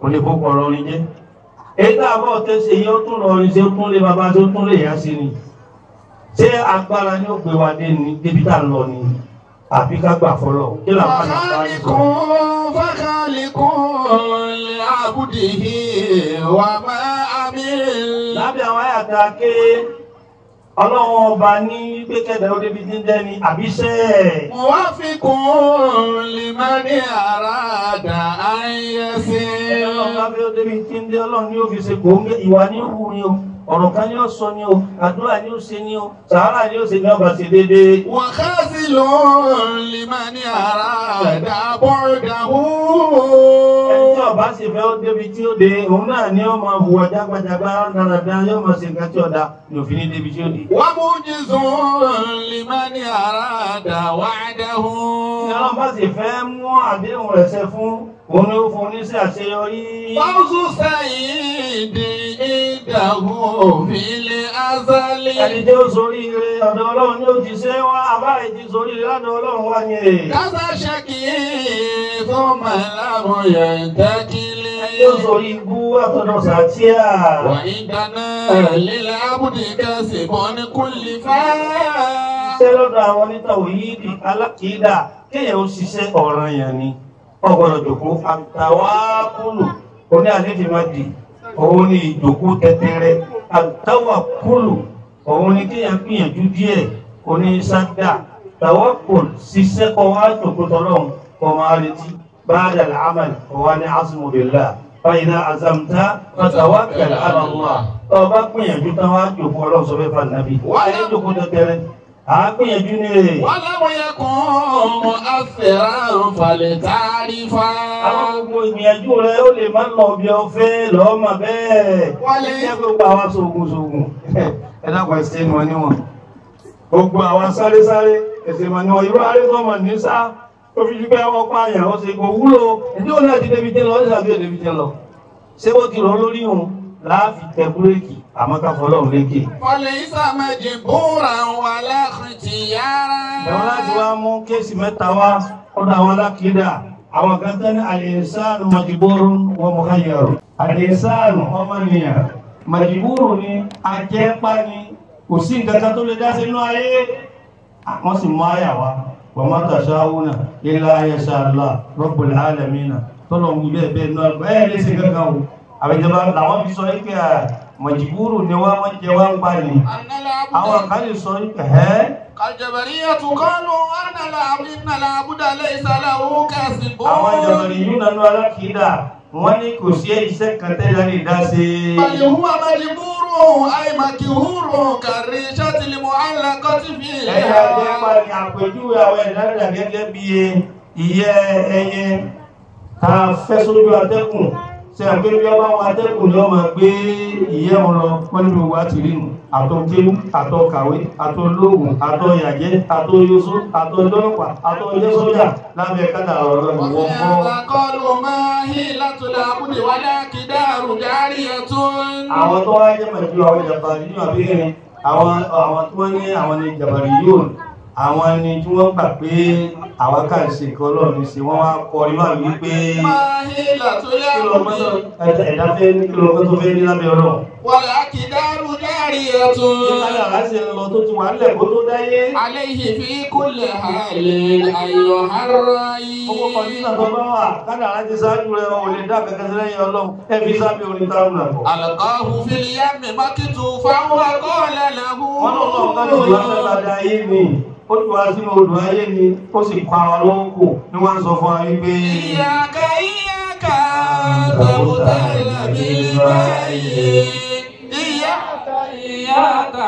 kò lè kókò lọrin jẹ́. Èyí tá a bọ́ ọ̀tẹ́ ṣe yìí ó tún lọrin ṣe ó tún lé bàbá ṣe ó tún lè yá sí ni. Ṣé agbára ni ó gbé wa dé ní débi tá a lọ ni àbí ká gbà fọlọ́ kí làwọn àgbà ń sọ. Fákàlìkún lè àbúdìhí wà máa àmìl. Lábẹ́ àwọn àyàtà ké Ọlọ́run ọba ní pé kẹ́dà ó débi tí ń dẹ́ni àbíṣẹ́. Muwafiqun liman arada an yasir. Ọlọ́run bá fẹ́ ó débi tí ń dé Ọlọ́run ní ó fi ṣe kòńgẹ́ ìwà ní ó wù ní o ọ̀rọ̀ kan ní ó sọ ní o àdúrà ní ó ṣe ní o sàárà ní ó ṣe ní ọba ṣe déédéé. Wa khazilun liman arada bu'dahu. Ẹni tí ọba sì fẹ́ ó débi tí ó dé òun náà ni ó máa hùwà jágbajàgba dáradára yóò máa ṣe nǹkan tí ọ̀dà ní òfin ní débi tí ó dé. Wa mujizun liman arada wa'dahu. Ní Ọlọ́run bá sì fẹ́ mú àdéhùn rẹ̀ ṣẹ fún òun ni ó fún oníṣẹ́ àṣeyọrí. Fawzu sayyidi indahu fil azali. Ẹni tí ó sorí ire ọ̀dọ̀ Ọlọ́run ni ó ti ṣe wá àbáyé ti sorí ire lọ́dọ̀ Ọlọ́run wá ní èrè. Kaza shaki thumma lam yantakili. Ẹni tí ó sorí ibú àtọ̀dọ̀ sàtíà. Wa indana lil abdi kasbun kulli fa. Iṣẹ́ lọ́dọ̀ àwọn onítàwọ̀ yìí di alákìídà Kéèyàn ó ṣiṣẹ́ ọ̀ràn yẹn ni ọgbọ́dọ̀ jòkó àtàwákùlù oní àlefi máa dì òun ni ìjòkó tẹtẹrẹ àtàwákùlù òun ni kéèyàn gbìyànjú díẹ̀ oní sádà tàwákùlù ṣiṣẹ́ kọ́ wá jòkó tọ́lọ́hún kọ́ máa retí ba'da al-amal kọ́ wá ní azmu billah fa idha azamta fatawakkal ala Allah. Ọba gbìyànjú tán wá jòkó ọlọ́run sọ fẹ́ fà nàbí wáyé jòkó tẹtẹrẹ. Àgbìyànjú ni rè. Wọ́n láwọn yẹ kún mọ́ àfẹ́ràn falẹ̀ tàrífà. Àwọn gbogbo ìgbìyànjú rẹ̀ ó lè má lọ bí ọ fẹ́ lọ́ọ́ mà bẹ́ẹ̀. Wọ́n lè jẹ́ gbogbo àwa sóògùn sóògùn. Ẹ dákun ẹsẹ̀ mọ̀ níwọ̀n. Gbogbo àwa sáré sáré ẹsẹ̀ mọ̀ níwọ̀n. Irú aré tó mọ̀ ní sá. Ó fi ju pé wọ́n pààyàn ó ṣe kò wúlò. Ìdí òun náà ti débi jẹ́ lọ, ó ṣàbí òdébi jẹ́ lọ. Ṣé bó ti rọ lórí òun? Láàfi tẹ búrékì àmọ́ ká fọlọ́run lékè. Fọlẹ̀ ìsàmẹ̀jì búra wà láàkìtì yára. Ẹ̀wọ̀n láti wá mú kéèsì mẹ́ta wá ọ̀dọ̀ àwọn alákìídà. Àwọn kan tán ní al-insanu majburun wa mukhayyar. Al-insanu ọmọnìyàn majburu ni ajẹ́pá ni kò sí nǹkan kan tó lè dá sínú ayé. Wọ́n sì mú àyà wá. Wa ma tasha'una illa an yasha Allah rabbul alamin. Tọ́lọ̀ ń wí bẹ́ẹ̀ bẹ́ẹ̀ náà ẹ̀ lè ṣe kankan o. Àbẹ̀jọba làwọn fi sọ pé mọ̀jìbúrù ni wọ́n máa jẹ wá ń pa ni. Àwọn kan lè sọ pé ẹ́. Al-jabariyatu qalu anna al-abda laysa lahu kasbun. Àwọn jàbàrí yìí nánú alákìídà wọ́n ní kò sí iṣẹ́ kan tẹ́lẹ̀ lè dá sí. Bal huwa majburun ay makhurun karrishati al-mu'allaqati fi. Ẹ̀yà jẹ́ parí àpèjúwe àwọn ẹ̀dá rẹ̀ gẹ́gẹ́ bí ìyẹ́ ẹyẹ tá a fẹ́ sójú atẹ́kùn. Ṣé àgbẹ̀ bí ọba wọn atẹ́kùn ni wọ́n máa gbé ìyẹ́ wọn lọ wọ́n nínú wa ti rí nù àtọkéwú àtọkàwé àtọlóògùn àtọyàjẹ́ àtọyọsó àtọjọlọpàá àtọjọsọjà lábẹ́ kádà ọ̀rọ̀ ìwọ̀n kọ́. Qalu ma hilatul abdi wala kidaru jariyatun. Àwọn tó wá jẹ́ pẹ̀lú àwọn jàbàrí yóò àbí kí ni àwọn tí wọ́n ní àwọn ni jàbàrí yóò àwọn ni tí wọ́n gbà pé àwọn kan ṣe nǹkan Ọlọ́run ṣe wọ́n wá kọ ní wà wípé ẹ̀dá fẹ́ ní kí lọ́mọ tó fẹ́ ní lábẹ́ Ọlọ́run. Wala kidaru jariyatun. Ìkálẹ̀ àrá ṣe ń lọ tó ti wà nílẹ̀ kó tó dáyé. Alayhi fi kulli halin ayyuha ar-ra'i. Owó kọ̀ǹdíṣà tó bá wà kádà àrá ti ṣáájú rẹ̀ ò lè dá kẹ̀kẹ́ sí lẹ́yìn Ọlọ́run ẹ fi sábẹ́ orin táwọn làbọ̀. Alqahu fil yammi maktufan wa qala lahu. Wọ́n lọ́wọ́ ká ló wá sẹ́ta ayé mi. Ó ti wá sínú odò ayé ni ó sì pa ọ lọ́wọ́ kò ní wọ́n sọ fún wa wípé. Iyyaka iyyaka tabtala bil ma'i. Iyyaka iyyaka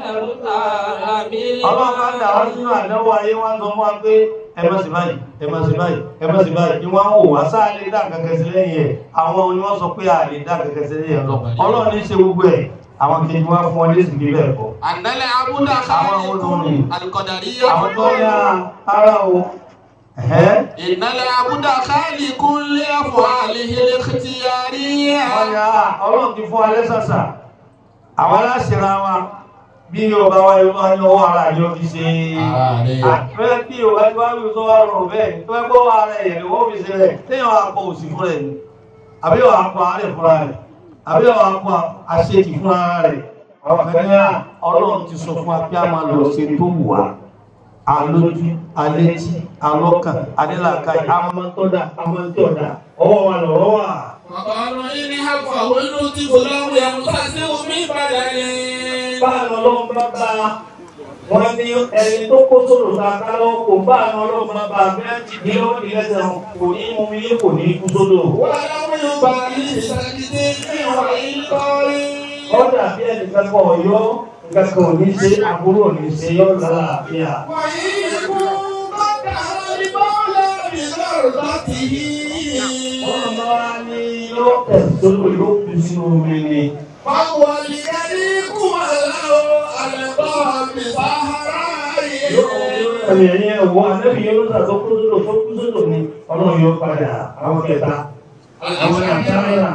tabtala bil ma'i. Ọlọ́run bá dà wá sínú àdánwò ayé wá sọ fún wa pé ẹ má ṣe báyìí, ẹ má ṣe báyìí, ẹ má ṣe báyìí. Ìwọ̀n wò wá sáà lè dá nǹkan kan sí lẹ́yìn ẹ̀. Àwọn ni wọ́n sọ pé a lè dá nǹkan kan sí lẹ́yìn ẹ̀ lọ. Ọlọ́run ní ṣe gbogbo ẹ̀. Àwọn kejì wá fún ọ lẹ́sìn bí bẹ́ẹ̀ kọ́. Ànálẹ̀ abúdá Àwọn olórin. Al-Qadariyya. Àwọn tó yá ara o. Ìnálẹ̀ abúdá khaliqun li af'alihi al-ikhtiyariyya. Wọ́n yá Ọlọ́run ti fún alẹ́ sàṣà. Àwọn aláṣẹ́ra wa bí Yorùbá wa yóò wá ní ọwọ́ ara yóò fi ṣe. Àpẹẹrẹ bí Yorùbá tí wọ́n fi sọ wá rọrùn bẹ́ẹ̀ tó ẹ gbọ́ ara ẹ̀ ni wọ́n fi ṣe rẹ̀ téèyàn akọ òsì fún rẹ̀ ni. Àbí yóò akọ àárẹ̀ fúnra rẹ̀. Àbí yóò akọ àṣetì fúnra rẹ̀. Àwọn kan ní Ọlọ́run ti sọ fún wa pé a máa lọ ṣe tó wù wá. Alójú, alétí, alọ́kàn, adélàkàyè, amọ̀ntọ́dà, amọ̀ntọ́dà, ọwọ́ wa lọ̀rọ̀ wà. Ọ̀rọ̀ yìí ni àfọ̀ olú ti bò lọ́wọ́ yẹn sásí omi ìbàdàn. Báàlù ọlọ́run bá bá wọn ní ẹni tó kó sòrò ta kálọ́ kò báàlù ọlọ́run bá bá bẹ́ẹ̀ ti di lọ́wọ́ di lẹ́sẹ̀ wọn kò ní mú mi kò ní kú sódò. Wọ́n lọ́wọ́ yóò bá ìṣàkíyèsí ìwà ìkọrí. Ọ̀dà bí ẹnìkan kọ̀ yọ nǹkan kan ò ní ṣe àbúrò ò ní ṣe yọ lálàáfíà. Wàyí ikú bàtà ìbọ̀lẹ̀ ìlọrọ̀ láti yí. Wọ́n máa ní yóò tẹ̀síwò yóò kú sínú omi ni. Báwo ni ẹni kú àlọ́ àlẹ́kọ́ àmì sàhárà yìí? Ẹ̀mí ẹ̀yìn ẹ̀wọ̀ ànábì yóò sà tó kú sódò tó kú sódò ni Ọlọ́run yóò padà àwọn kẹta. Àwọn àtàrà.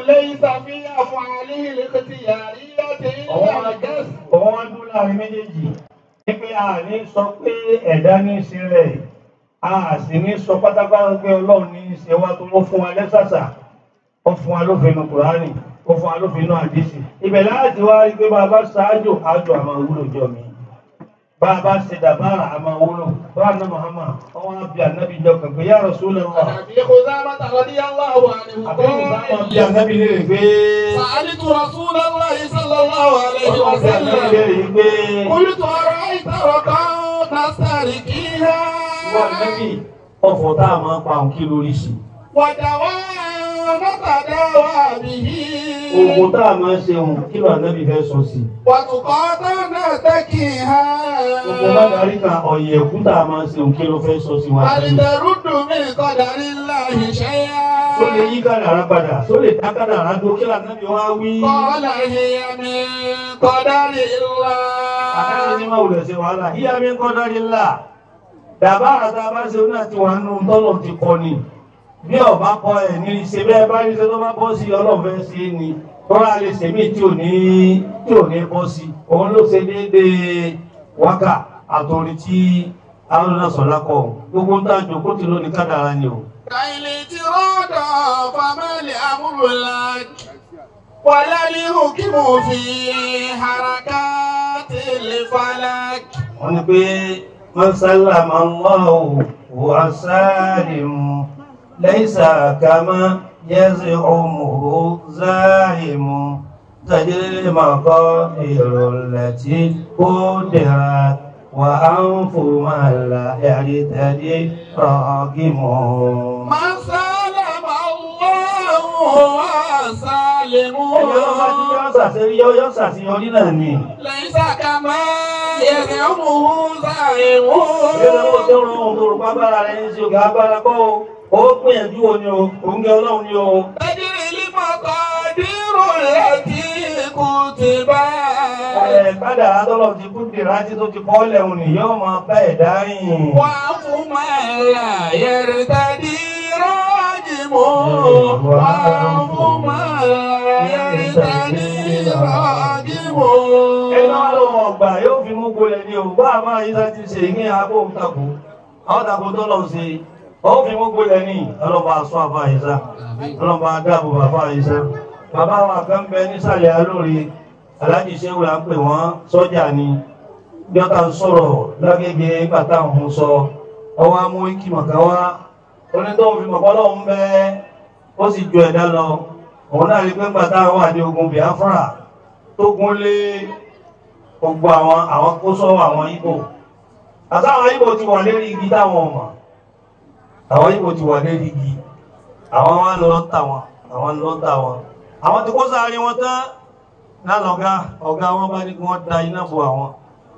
Lẹ́yìn àfihàn fún àlè ìlẹ́kẹ̀tì yàrá ìyá Ọwọ́ wá dúró láàrin méjèèjì. Ní pé a ní sọ pé ẹ̀dá ní í ṣe rẹ̀, a sì ní sọ pátápátá pé Ọlọ́run ní í ṣe wá tó ló fún wa lẹ́sàsà. Ó fún wa lófin inú Kùránì, ó fún wa lófin inú àdìsí. Ibẹ̀ láti wá rí pé bàbá ṣáájò, àjò àmọ́ wúlò jọ mi. Bá a bá ṣe dàbára a máa wúlò. Bá a ná Muhammad, wọ́n wá bí ànábì jọ kàn pé ya Rasulullah. Àbí Khuzaimah radiyallahu anhu Àbí Khuzaimah bí ànábì lè pé. Sa'altu Rasulallahi sallallahu alayhi wa Wọ́n bí ànábì sallam. lè pé. Qultu ara'ayta raqan tastariqiha. Wọ́n ànábì ọ̀fọ̀ tá a máa pa òun kí lórí sí. Wa dawa'an natadawa bihi. Oògùn tá a máa ṣe òun kí ló ànábì fẹ́ sọ sí. Wa tuqatan nataqiha. Gbogbo bá darí kan ọ̀yẹ̀kú tá a máa ṣe òun kí ló fẹ́ sọ sí wa. Hal taruddu min qadarillahi shay'an. Tó lè yí kádàrá padà, tó lè dá kádàrá dúró kí lànàbí wá wí. Qala hiya min qadarillah. Àkáṣe ní máa wùlẹ̀ ṣe wàhálà. Hiya min qadarillah. Dàbára tá a bá ṣe náà ti wà nínú tọ́lọ̀ ti kọ ni. Bí ọba kọ ẹ̀ ní ṣe bẹ́ẹ̀ bá ní ṣe tó bá bọ́ sí ọlọ́fẹ́ sí ni. Tọ́lá lè ṣe mí tí ò ní bọ́ sí. Òun ló ṣe déédéé wákà àtòrí tí Haruna Sọlá kọ. Gbogbo ń tàjò kó ti lónìí kádàrá ni o. كالإتراد فما الأمر لك ولا الحكم في حركات الفلك. Wọ́n ní pé man sallama Allahu huwa salimu laysa kama yaz'umuhu zalimu tajri maqadiru allati qudirat wa anfu man la yartadi ragimu. من سلم الله هو سالم. Ẹni ọlọ́ba ti yọ ṣàṣeyọrí náà ni. ليس كما يزعمه زعيم. Ìgbésẹ̀ tó rọrùn tó rò pápára rẹ̀ ń ṣe ògá agbára kọ́ o. Ó gbìyànjú o ni o, òǹgẹ ọlọ́run ni o. تجري المقادير التي كتبت. Ẹ kádàrá tọ́lọ̀ ti kú dìrántí tó ti kọ́ lẹ́hùn ni yóò máa bá ẹ̀dá rìn. وعف من لا يرتدي راجم. وعف من لا يرتدي راجم. Ẹni wá lọ́wọ́ ọgbà yóò fi mú gbolẹ̀ ni o. Bá a máa yíṣá ti ṣe ní abó tako. Àwọn tako tọ́lọ̀ ṣe. Ó fi mú gbolẹ̀ ní ọlọ́ba aṣọ àbá yíṣá. Ọlọ́ba adáàbò bàbá yíṣá. Bàbá wa kan bẹ nísàlẹ̀ alóore. Aláàjì Ṣéwù là ń pè wọ́n sọ́jà ni. Jọ́ta ń sọ̀rọ̀ lágége nígbà táwọn ń sọ. Ọwọ́ amú ikí mọ̀ká wá. Onítọ̀hún fi mọ̀kọ́ lọ́hún bẹ́ ó sì ju ẹ̀dá lọ. Òun náà rí pé nígbà táwọn wà ní ogun Biafra tó gún lé gbogbo àwọn kó sọ́wọ́ àwọn Ìgbò. Àtàwọn Ìgbò ti wà lérí igi táwọn ọmọ. Àwọn Ìgbò ti wà lérí igi. Àwọn wá lọ tà wọn. Àwọn lọ tà wọn. Àwọn ti kó sáré wọn tán. Lálọ́gá ọ̀gá wọn bá ní kí wọ́n da iná bo àwọn.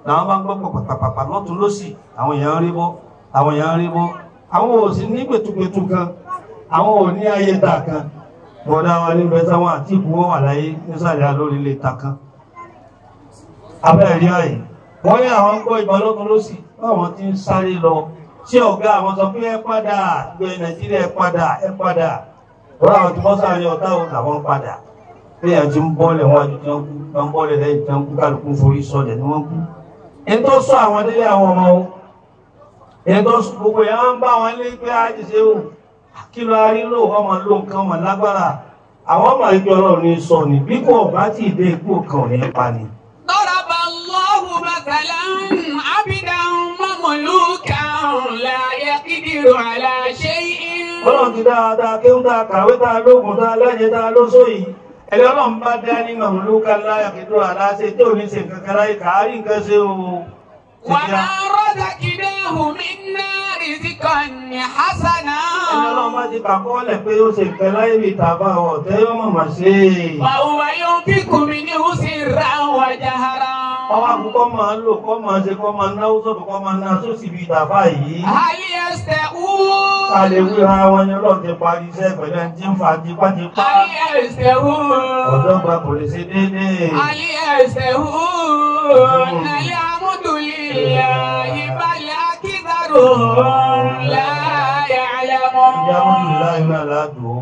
Làwọn bá ń gbọ́ pàpàpàpà lọ́tún lọ́sì. Àwọn èèyàn ń rí bọ́. Àwọn èèyàn ń rí bọ́. Àwọn ò sì ní gbẹ̀tugbẹ̀tu kan. Àwọn ò ní ayé ta kan. Bọ̀dá wa níbẹ̀ táwọn àti ìkú wọn wà láyé nísàlẹ̀ alórí lè ta kan. Abẹ́rẹ́ rí àyè. Wọ́n ní àwọn ń gbọ́ ìbọn lọ́tún lọ́sì. Báwọn ti ń sáré lọ. Tí ọ̀gá àwọn sọ pé ẹ padà gbé Nàìjíríà ẹ padà ẹ padà. Bọ́lá àwọn ti bọ́ sáré ọ̀tá òun làwọn padà. Bí èèyàn ti ń bọ́lẹ̀ wọn àti tí wọ́n kú, wọ́n ń bọ́lẹ̀ lẹ́yìn tí wọ́n kú kálukú forí sọlẹ̀ ni wọ́n kú. Ẹni tó sọ àwọn délé àwọn ọmọ o. Ẹni tó sọ gbogbo èèyàn ń bá wọn lé pé á ti ṣe o. Kí ló arí lò ọmọ ló nǹkan ọmọ lágbára. Àwọn ọmọ ìjọ Ọlọ́run ní sọ ni bí kò bá tí ì dé ikú kan ò ní pa ni. ضرب الله مثلا عبدا مملوكا لا يقدر على شيء. Ọlọ́run ti dáadáa kéwú tá a kàwé tá a lóògùn tá a lẹ́jẹ̀ tá a lóṣó yìí. Ẹni Ọlọ́run bá dá ní màmúlùkà láyà kí tó aláṣẹ tí ò ní ṣe nǹkan kan láyé kàárí nǹkan ṣe o. وما رزقناه منا رزقا حسنا Ẹni Ọlọ́run bá ti kàkọ́ọ́lẹ̀ pé ó ṣe nǹkan láyé bíi tàbá ọ̀tẹ́ yóò mọ̀mọ́ ṣe é. وهو ينفق منه سرا وجهرا. Ọwọ́ àkókò máa ń lò kọ́ máa ṣe kọ́ máa náwó sọ̀tọ̀ kọ́ máa ná sósì bíi tàbá yìí. هل يستوون؟ A lè wíra wọn ni Ọlọ́run ti parí iṣẹ́ pẹ̀lú ẹni tí ń fa tipátipá. هل يستوون؟ Ọ̀dọ́gba kò lè ṣe déédéé. هل يستوون؟ الحمد لله بل أكثرهم لا يعلمون. Ìyá Alhamdulilayi náà ládùú.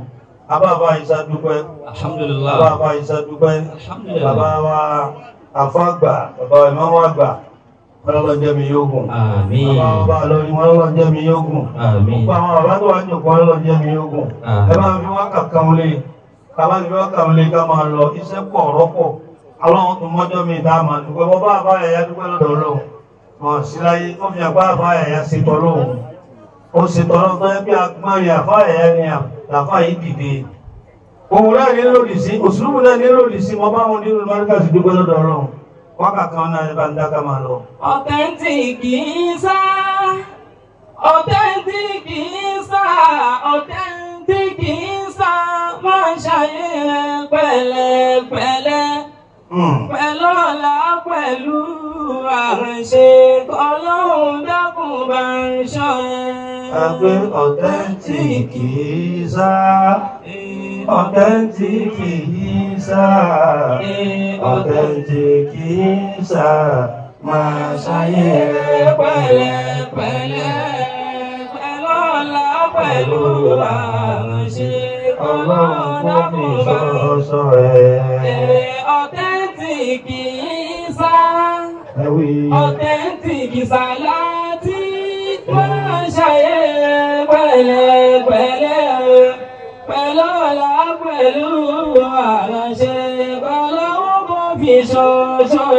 Abáfà Isa dúpẹ́. Alhamdulillah. Abáfà Isa dúpẹ́. Alhamdulillah. Bàbá wa àfáàgbà, bàbá ìmáàmù àgbà, ọlọ́lọ́ jẹ́ mi yóò gùn. Àmín. Bàbá wa lórí wọn ọlọ́lọ́ jẹ́ mi yóò gùn. Àmín. Gbogbo àwọn bàbá tó wà ní òkú ọlọ́lọ́ jẹ́ mi yóò gùn. Àmín. Ẹ máa fi wákà kan lé. Bàbá fi wákà lé ká máa lọ. Iṣẹ́ pọ̀ ọ̀rọ̀ pọ̀. Ọlọ́run tó mọ́jọ́ mi dá máa dúpẹ́. Bọ́ bá àbá ẹ̀yà dúpẹ́ lọ́dọ̀ Ọlọ́run. Wọ́n sí láyé, ó fi àpá àfáà ẹ̀yà ṣe tọ́lọ́hun. Ó ṣe tọ́lọ́hun tó yẹ pé agbárí àfáà ẹ̀yà ni àfáà yìí dìde. Òun náà ní lòdì sí, òṣùlùmù náà ní lòdì sí, mo bá wọn nínú Márkàsì dúpẹ́ lọ́dọ̀ Ọlọ́run. Wákà kan náà ní bá ń dáká máa lọ. Authentic Isa, authentic Isa, authentic Isa, máa ṣayé pẹ̀lẹ́pẹ̀lẹ́, pẹ̀lú ọlá pẹ̀lú àránṣe, Ọlọ́run dákun bá ń ṣọ́ ẹ. Àgbẹ̀ authentic Isa, authentic Isa, authentic Isa, máa ṣayé pẹ̀lẹ́pẹ̀lẹ́, pẹ̀lú ọlá pẹ̀lú àránṣe, Ọlọ́run kò fi ṣọ́ ẹ. Authentic Isa, authentic Salati, máa ṣayé pẹ̀lẹ́pẹ̀lẹ́, pẹ̀lú ọlá pẹ̀lú àránṣe, Ọlọ́run kò fi ṣọ́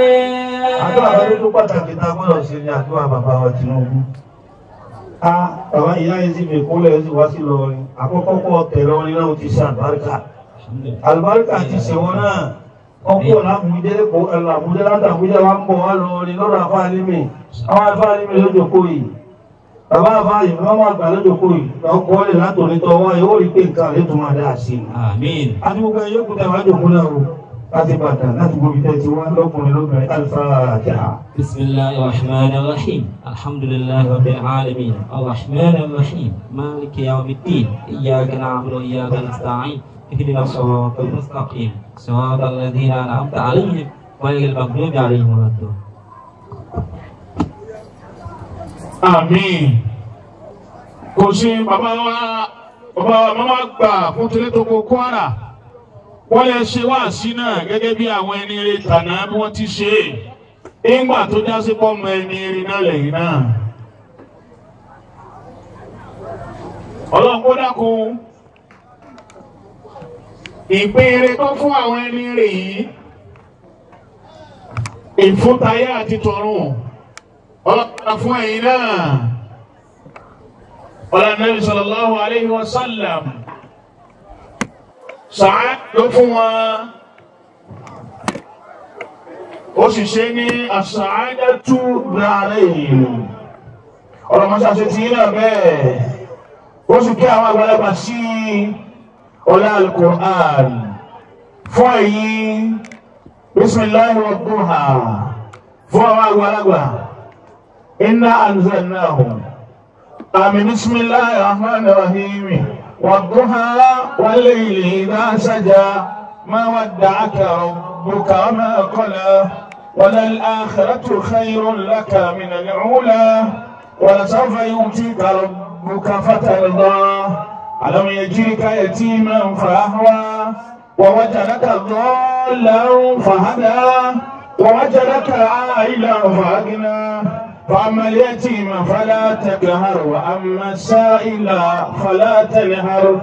ẹ. Àdúrà lórí tó pàtàkì tá a gbọ́dọ̀ ṣe ni àdúrà bàbá wa Tinubu. A bàbá ìyá yìí sì fi kúnlẹ̀ sì wá sí Ìlọrin. Àkọ́kọ́ kọ́ tẹ̀lé orin náà ti ṣe àlùbáríkà. Àlùbáríkà ti ṣe wọn náà. Ọkọ̀ làbújá látàbújá wa ń bọ̀ wá lọrin lọ́dọ̀ àfáàlímì. Àwọn àfáàlímì lójókòó yìí. Bàbá àfáàlímì wọ́n máa gbà lójókòó yìí. Ọkọ̀ lè látòní tọ́ wá yóò rí pé nǹkan rẹ̀ tó máa dáa sí i. Àmín. Àti gbogbo ẹ̀ yóò kú tẹ̀ wá jókòó náà o. Láti Ìbàdàn láti gbogbo ìtẹ́ tí wọ́n lọ́kùnrin lóbìnrin Al-Fatiha. Bismillahir Rahmanir Rahim. Alhamdulillahi Rabbil Alamin. Ar-Rahmanir Rahim. Maliki Yawmiddin. Iyyaka na'budu wa iyyaka nasta'in. Ihdinas siratal mustaqim. Siratal ladzina an'amta 'alaihim ghayril maghdubi 'alaihim waladdallin. Àmín. Kò sí bàbá wa màmá gbà fún tilé tó kó Kwara. Wọ́n lè ṣe wáàsí náà gẹ́gẹ́ bí àwọn ẹni rere tànà bí wọ́n ti ṣe é. Ìgbà tó já sí pọ́mọ ẹni rere náà lẹ́yìn náà. Ọlọ́run kó dákun. Ìpín ire tó fún àwọn ẹni rere yìí. Ìfúntayé àti tọ̀run. Ọlọ́run fún ẹ̀yin náà. Ọlọ́run Nabi sallallahu alayhi wa sallam. Sàá ló fún wọn, ó sì ṣe ní àsàádátú dàrẹ́yìn. Ọ̀rọ̀mọ́sáṣe ti yínà bẹ́ẹ̀, ó sì kí àwọn àgbàlagbà sí ọlá al-Qur'an. Fún ẹ̀yin, bismillahi wad-duha, fún àwọn àgbàlagbà, inna anzalnahu, àmì bismillahi rahmanir rahim. والضحى والليل إذا سجى ما ودعك ربك وما قلى وللآخرة خير لك من الأولى ولسوف يؤتيك ربك فترضى ألم يجدك يتيما فأهوى ووجدك ضالا فهدى ووجدك عائلا فأغنى فأما اليتيم فلا تقهر وأما السائل فلا تنهر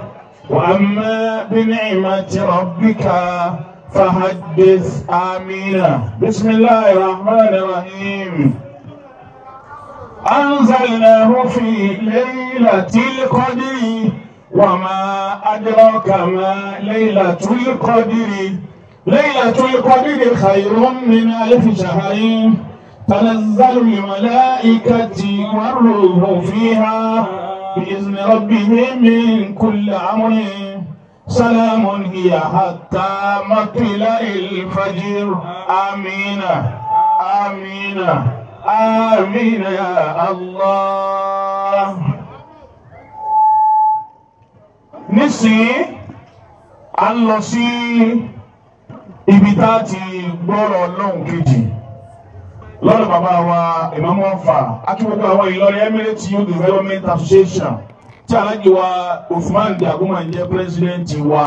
وأما بنعمة ربك فحدث. آمين. بسم الله الرحمن الرحيم. أنزلناه في ليلة القدر وما أدراك ما ليلة القدر ليلة القدر خير من ألف شهر تنزل الملائكة والروح فيها بإذن ربهم من كل أمر سلام هي حتى مطلع الفجر. آمين آمين آمين يا الله. Nísìnyí a ń lọ sí ibi tá a ti gbọ́rọ̀ Ọlọ́run kejì lọ́dọ̀ bàbá wa Ìmáàmù Ọ̀fà àti gbogbo àwọn Ìlọrin Emirates Youth Development Association tí Alhaji wa Uthman Daguma ń jẹ́ pírẹsidẹ́ǹtì wa.